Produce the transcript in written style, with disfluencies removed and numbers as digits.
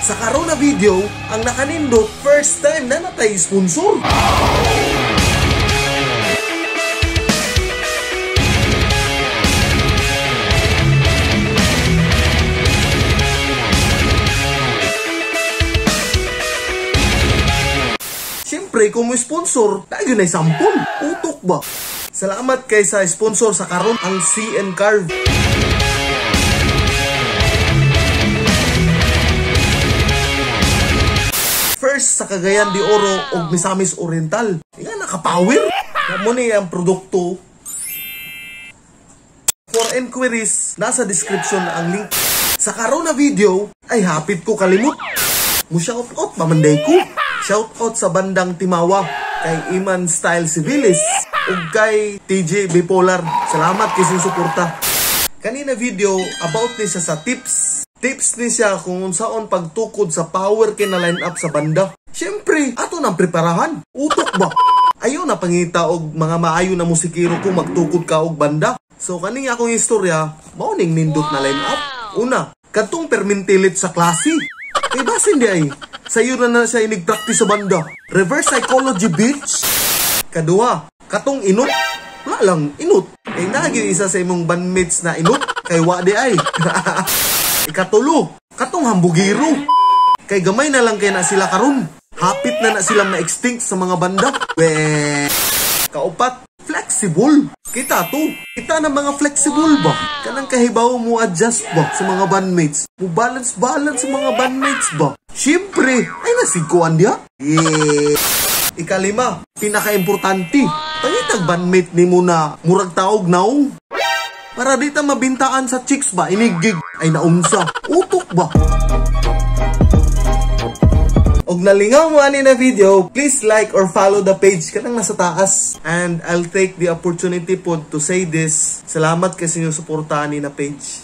Sa karon na video, ang nakanindot first time na natay sponsor. Siyempre, kung may sponsor, tayo na sampol. Utok ba? Salamat kay sa sponsor sa karon, ang CN Carve. First sa Cagayan de Oro og Misamis Oriental. Nga nakapower. Mo ni ang produkto. For inquiries, nasa description na ang link. Sa karon na video, ay hapit ko kalimot. Mo shout out pamanday ko. Shout out sa bandang Timawa, kay Iman Style Civilis ug kay TJ Bipolar. Salamat kay sa suporta. Kanina video about ni siya sa tips. Tips ni siya kung unsaon pagtukod sa power kay na line up sa banda. Siyempre, ato nang preparahan. Utok ba? Ayaw na pangita og mga maayo na musikero kung magtukod ka og banda. So kaning akong istorya, mao ning nindot na line up. Una, kadtong permintilit sa klase. Kay basin di ay, sayo na na siya inig-practice sa banda. Reverse psychology, bitch. Kadua, katong inot. Wala lang, inot. Kay naging isa sa imong bandmates na inot, kay wa di ay. Ikatulo, katong hambugiro. Kay gamay na lang kay na sila karon. Hapit na na sila ma-extinct sa mga banda. Weh. Kaupat, flexible. Kita to. Kita na mga flexible ba? Kanang kahibaw mo adjust ba sa mga bandmates? Mo balance-balance sa mga bandmates ba? Siyempre, ay nasigkuan diya. Yeah. Ikalima, pinaka-importante. Pangitag bandmate ni mo na murag taog naong. Para di ta mabintaan sa chicks ba, inigig ay naunsa. Utok ba? Og nalingaw mo ani na video, please like or follow the page kanang nasa taas. And I'll take the opportunity po to say this. Salamat kasi inyong suporta ani na page.